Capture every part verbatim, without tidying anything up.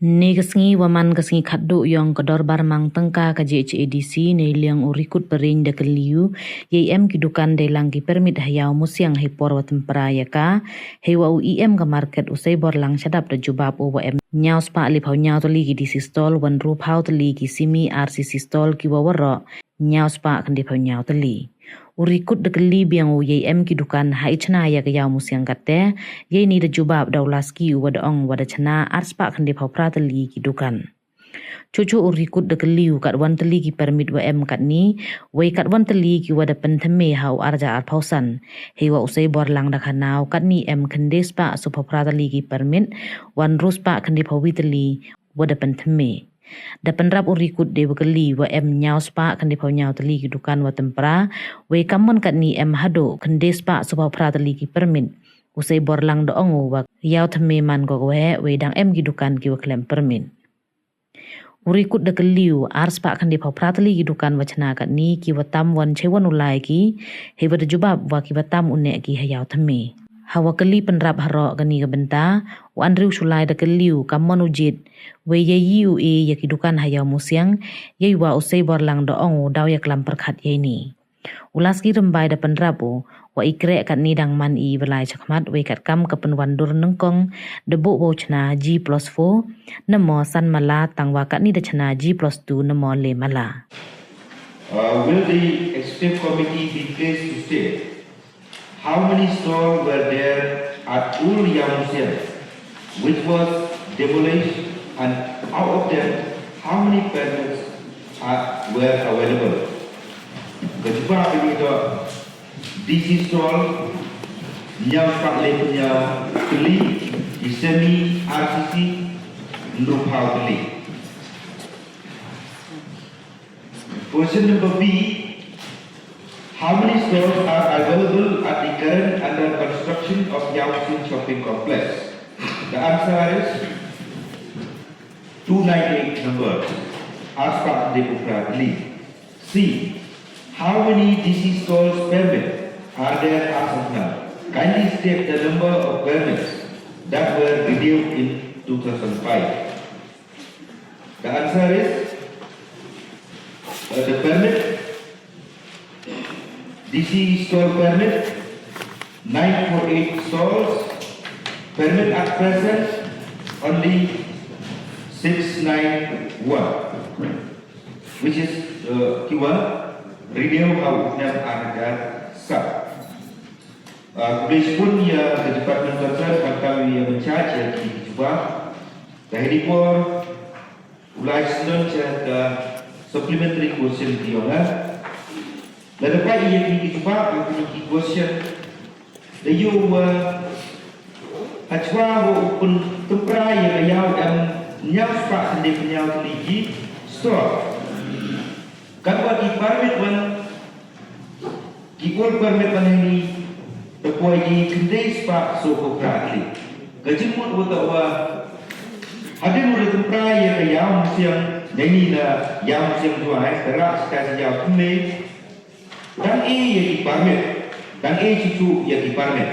Ne ka sngi wa man ka sngi khatduh yong ka dorbar mang tyngka ka J H A D C, ne liang u Rikut Paring da kylli u, yei em ki dukan dei lang ki permit ha Iawmusiang hei por wa tympra ya ka, hei wa u E M ka market u Seiborlang Shadap da jubab u wa em ñiaw spah le phaw ñiaw tylli ki D C stall, wan ru phaw tylli ki semi R C C stall ki wa waroh ñiaw spah khyndai phaw ñiaw tylli. U Rikut da kylli biang u yei em ki dukan ha i chna ya ka Iawmusiang katte, yei ni da jubab da u Laski u wa da ong wa da chna ar spah khyndai phaw phra tylli ki dukan. Chuchu u Rikut da kylli u katwan tylli ki permit wa em katni, wei katwan tylli ki wa da pynthymme ha u arja ar phaw san, hei wa u Seiborlang da khana u katni em khyndai spah soo phaw phra tylli ki permit, wan ru spah khyndai phaw wi tylli wa da pynthymme. Da pynrap u Rikut de wa kylli wa em ñiaw spah khyndai phaw ñiaw tylli ki dukan wa tympra, wei kammon katni em haduh khyndai spah soo phaw phra tylli ki permit. U Seiborlang da ong u wa Iawthymme man ko ka waheh, wei dang em ki dukan ki wa khlem permit. U Rikut da kylli u ar spah khyndai phaw phra tylli ki dukan wa chna katni ki wa tam wan chei wan u lai ki, hei wa da jubab wa ki wa tam u neh ki ha Iawthymme. Ha wa kylli pynrap haroh kani ka bynta, u Andrew Shullai da kylli u kammon u jied, wei yei yi u e ya ki dukan ha Iawmusiang, yei wa u Seiborlang da ong u daw ya klam pyrkhat yei ni. U Laski Rymbai da pynrap u, wa i kreh katni dang man i wa lai chakhmat, wei katkam ka pynwandur nyngkong da buh wa u chna G plus four, namo san mala, tang wa katni da chna G plus two, namo le mala. Uh, will the executive committee be pleased to state how many stalls were there at Old Iawmusiang, which was demolished, and out of them, how many permits are, were available? Ka jubab ini toh, D C stall, ñiaw spah le phaw ñiaw tylli, i semi R C C, ynru phaw tylli. Question number B, how many stalls are available at the current under construction of Iawmusiang Shopping Complex? The answer is two nine eight number, ar spah khyndai phaw phra tylli. C, how many D C stalls permit are there as of now? Kindly state the number of permits that were renewed in two thousand five. The answer is, uh, the permit, D C stall permit, nine four eight stalls, permit at present, only six nine one, which is, uh, ki wa renew ha u snem ar hajar saw. Ah, khublei chiboon ya ka department concern, khamtam ya i in charge ya ki jubab. Ka hini por, u lai snoh cha ka supplementary question ki yong nga. Lada pait ya ki jubab ya ki question, da yoh wa hachwa wa u pyntympra ya ka yaw em ñiaw spah khyndai phaw ñiaw tylli ki store. Katwa ki permit wan, ki old permit wan heini, da poi ki khyndai spah soo phaw phra tylli. Ka jingmut wa toh wa, hadien wa da tympra ya ka Iawmusiang, neini na Iawmusiang Jowai, da rah cha ka Iawthymme, dang e ya ki permit, dang e chuchu ya ki permit.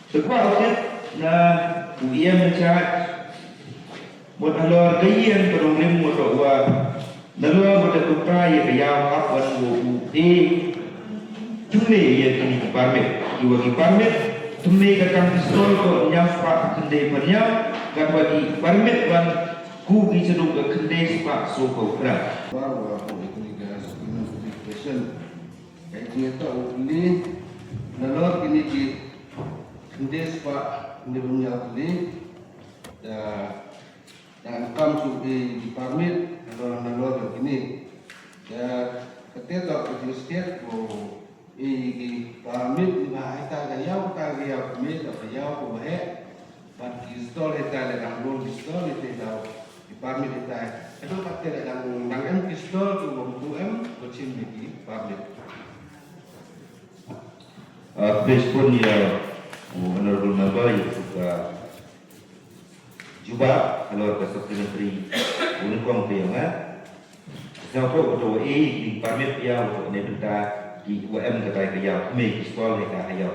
Te kwah u tip na u E M in charge, mut halor ka yei ka nongrim mut wa nalor mut da tympra ya ka yaw hap wan wa u e thymme ya kini ki permit. Ki wa ki permit thymme ka kam ki store ko ñiaw spah khyndai phaw ñiaw, katwa ki permit wan ku ki chadooh ka khyndai spah soo phaw phra. Wa wa ko kini ka supplementary question. Ka i jingtoh u kylli, nalor kini ki khyndai spah khyndai phaw ñiaw tylli, da, da kam chu e ki permit, nalor, nalor kini. Da, katte toh ka jingstad ko e ki permit ni wa ha ita ka yaw, ka yaw me, ka yaw ko wa he. Bad ki store hita le dang bun ki store hita daw ki permit hita. Ado katte le dang, dang em ki store tu bom tu em, ko chim ni ki permit. Ah, please pun ya, u honorable member ya tu ka jubab, halor ka supplementary, u nyngkong ka yong nga. Sa u toh, u toh wa e ki permit ya, u toh ne bynta ki wa em katai ka yaw, me ki store hita ha yaw.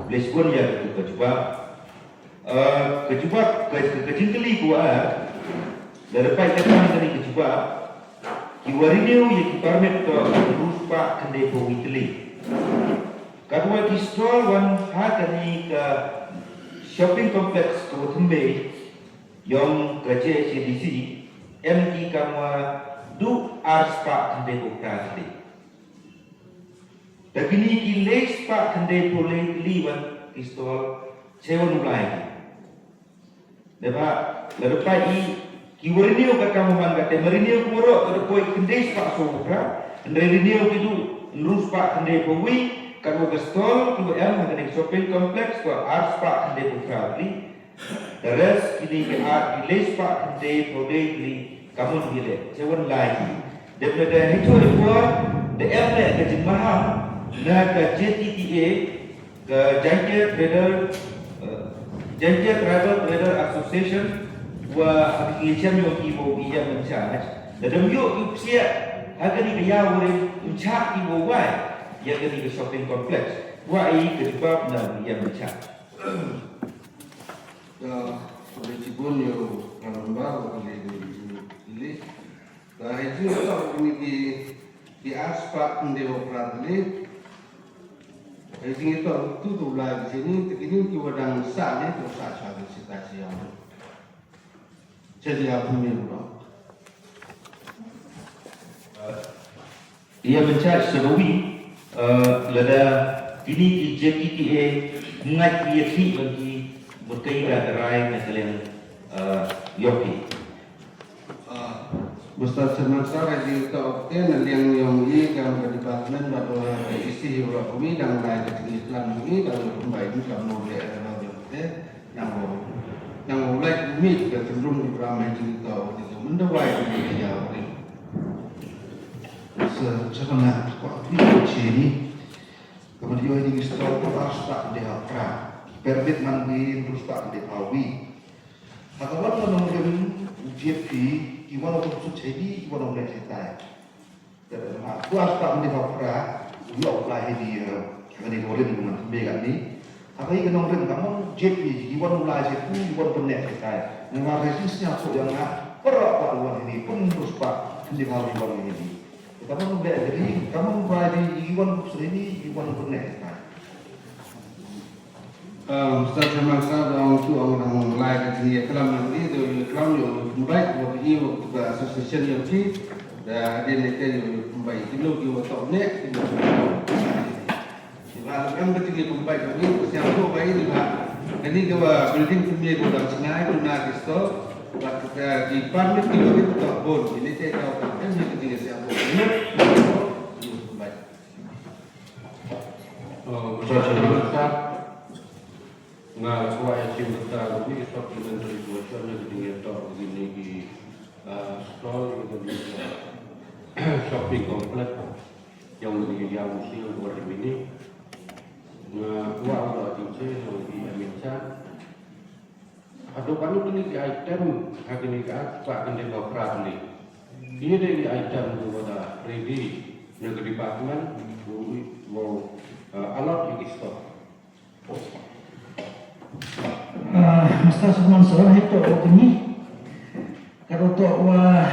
Please pun ya tu ka jubab. Ah, ka jubab, ka, ka, ka jingkylli kawa ar, lada pait katni kani ka jubab, kiwa renew ya ki permit toh ynru spah khyndai phaw wi tylli. Katwa ki stall wan ha kani ka shopping complex kawa thymme yong ka J H A D C, em ki kamwa du ar spah khyndai phaw phra tylli. Tæ kini ki le spah khyndai phaw le tylli wan ki stall, cheiwon u lai ki. Neibhah lada pait i, kiwa renew katkam wa man kattæ, ma renew ki waroh, ka da poi khyndai spah soo phaw phra, hynrei renew ki du ynru spah khyndai phaw wi, katwa ka stall kiwa em ha kani ka shopping complex toh ar spah khyndai phaw phra tylli. The rest, kini ki ar, ki le spah khyndai phaw le tylli, kammon ki leh, cheiwon lai ki. Dep lada heitu i por, da em leh ka jingmaham na ka J T T A, ka Jaintia Trader, eh, Jaintia Tribal Trader Association, wa ha ki chem yong ki wow i yam in charge. Lada ym yoh ki u psiah ha kani ka yaw warim, ym chah ki wow wai ya kani ka shopping complex. Wa i ka jubab na i yam in charge. Ka, ka chibun yow ka member wa ka le, ka le. Ka hei jingtoh kini ki, ki ar spah khyndai phaw phra tylli. Hei jingtoh tu tu lai ki chini, te kini kiwa dang sah le, tu sah cha ki sita chi yaw. Cha chi yaw tu mi ro. Ya, in charge sa kawi, eh, lada kini ki J T T A, ngait ki ya ki, ban ki, mut ka i ka rai na ka liang, eh, yong ki. Ah, Mister Chairman Sir, hei jingtoh te na liang yong i kam ka department, bad wa ka isi hi wa kawi, dang lai ka jingklam yong i, dang wa kumbai du kam no le, eh, yong te. Nang u, nang u lai u mih ka tynrum ki ram hei jingtoh, te ka mynda wai ka ni ka yaw ni. Sa, sa ka nga, kwa, ni ka chi ni. Ka mynda yoh ni ki stall ko ar spah khyndai phaw phra. Permit man ni ynru spah khyndai phaw wi. Ha ka wan ka nongrim u J P, ki wan u sut chei ni, ki wan u ne chei tai. Te ma, tu ar spah khyndai phaw phra, u yoh u lai hi ni, eh, kani ka rim man thymme kani. Haka i ka nongrim ka mon J P, ki wan u lai chei ku, ki wan u ne chei tai. Nang ma rei sing sing ko yang ha, para pa wan hi ni, pun ynru spah khyndai phaw wi wan hi ni. Ka mon u le hi ni, ka mon u lai hi ni, ki wan u sut hi ni, ki wan u ne chei tai. Um, Mister Chairman Sir, ong tu ong dang lai ka jingklam yong i, tu klam yow kumbai, wa ki wa ka association yong ki, da hadien ne te yow kumbai, ki lo ki wa toh ne, ki lo ki wa toh ne. Ki wa lam ka jingklam kumbai yong i, ku siang ko bai ni wa, kani ka wa building thymme ko dang chngai, ko na ki stall, wa ki, ki permit ki wa ki toh bon, ki ne te ka wa toh, kan ni ka jingsiang ko, ki lo, ki lo kumbai. Oh, Mister Chairman Sir, nga kwah ya chim bynta ko ni supplementary motion na ka jingtoh kini ki, ah, stall, kini ki, ah, shopping complex yong kini ki Yaw Museum ko ri mini. Nga kwah ko jingche yong ki Amin Shah. Hadooh katno tylli ki item ha kini ki ar spah khyndai phaw phra tylli. Ki de ki item kiwa da ready na ka department, wow, wow, uh, allot ya ki stock. Ah, Mister Chairman Sir, hei toh wa kini. Ka toh wa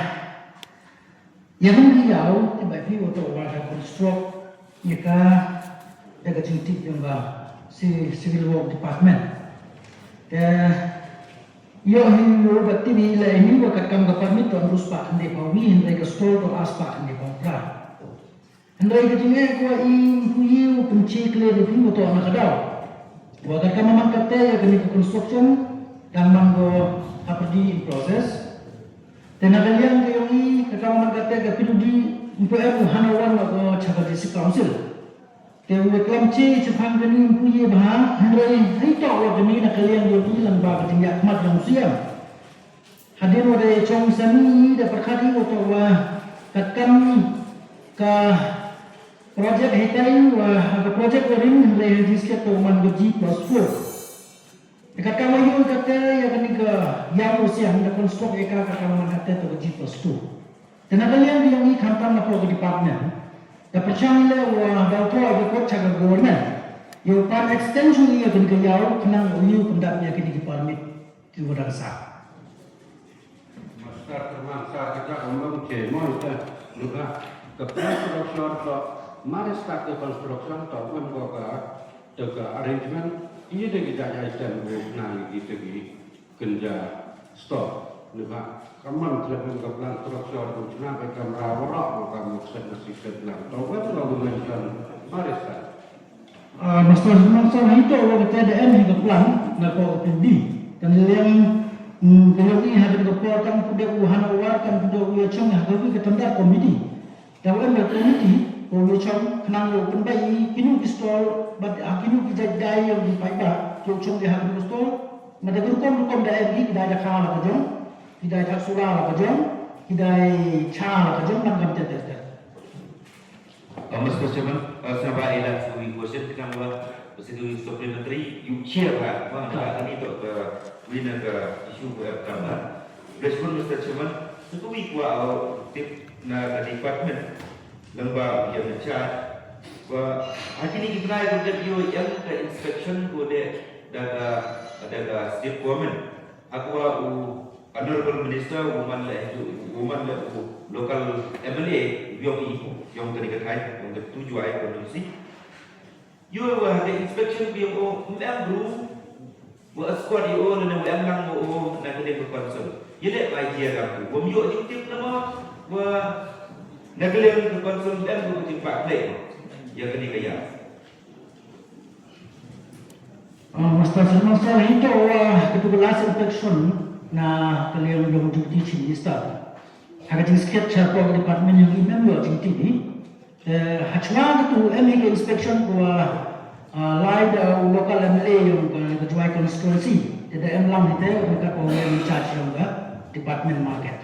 ya kani ka yaw, te bai phi wa toh wa da construct ya ka, da ka jingtip yong ka ci-, Civil Work Department. Te yoh hi yow wa tip hi le hi wa katkam ka permit toh ynru spah khyndai phaw wi, hynrei ka stall toh ar spah khyndai phaw phra. Hynrei ka jingeh kawa i pu i u pynchai clear phi wa toh na ka daw wa katkam wa man kattæ ya kani ka construction dang man ko hapyrdi in process. Te na ka liang ka yong i, katkam wa man kattæ ka P W D, ym pu em u hana wan wa ko cha ka District Council. Te u klam che chaphang kani ym pu ye bha, hynrei hei toh wa kani na ka liang yong i lang ba ka jingyakhmat yong u C M. Hadien wa da chong sani i da pyrkhat i wa toh wa katkam ka project heitai wa ha ka project wa rim hynrei ha District toh man ka G plus four. Te katkam wa yoh kattæ ya kani ka Yaw Museum da construct ya ka katkam wa man kattæ toh ka G plus two. Te na ka liang ka yong i khamtam na ka department, da pyrchang i le wa da u thoh ya ka kot cha ka government. Yow pan extension ya kani ka yaw khnang u yow pyndap ya kini ki permit ki wa dang sah. Master Kyrmansar, ka jaka ym long che mo ita, neibhah ka construction toh, mare start ka construction toh, wan ko ka, ka arrangement, i ya de ki jaka item u khana i ki te ki kynja store, neibhah ka man khlem em ka plan structure, u chna ka kamra waroh, u kam u set na si set lang. Toh wan ko u mention mare start. Ah, Master Mansor, hi toh wa kata da em hi ka plan na ko ka pindi. Tang liang, mm, ka yong i ha ka por tang pu da u hanawar, tang pu da u ya chong ha ka wi ka tender committee. Da em ka committee ko u ya chong khnang yow pynbait i kinu ki store, bad ha kinu ki jait dai yong ki paidbah, yow chong ya ha kinu ki store. Ma da rukom rukom da em ki, ki dai da kha la ka jong, ki dai da sura la ka jong, ki dai cha la ka jong, man kam te te te. Uh, Mister Chairman, uh, sñiawbha i la sa wi question khnang wa, sa wi supplementary, u chair wa, wa na ka ni toh ka wi na ka issue wa kam na. Respond, Mister Chairman, sa wi kwah u tip na ka department, lyngba u ya na charge, wa ha kini ki bnai ko dep yow em ka inspection ko de da ka, da ka state government. Hakwa u Honorable Minister, u man le, u man le u local M L A yong i, yong kani ka thaiñ, yong ka Ri Jowai constituency. Yow wa ha ka inspection yong o, ym em bru wa escort yow o, ne wa em lang yow o na kani ka council. Ye le wa idea ka ku, wa ym yoh jingtip na mo, wa na kani ka council ym em bru jingpakhleh ya kani ka ya. Ah, Master Sharma Sir, hi toh wa katu ka last inspection na ka liang yong Deputy Chief Minister. Ha ka jingskhiat cha ka department yong i ym em yoh jingtip hi. Te hachwa katu em hi ka inspection ko wa, ah, lai da u local M L A yong ka, ka Jowai constituency. Te da em lang hi te u ka ko in charge yong ka department market.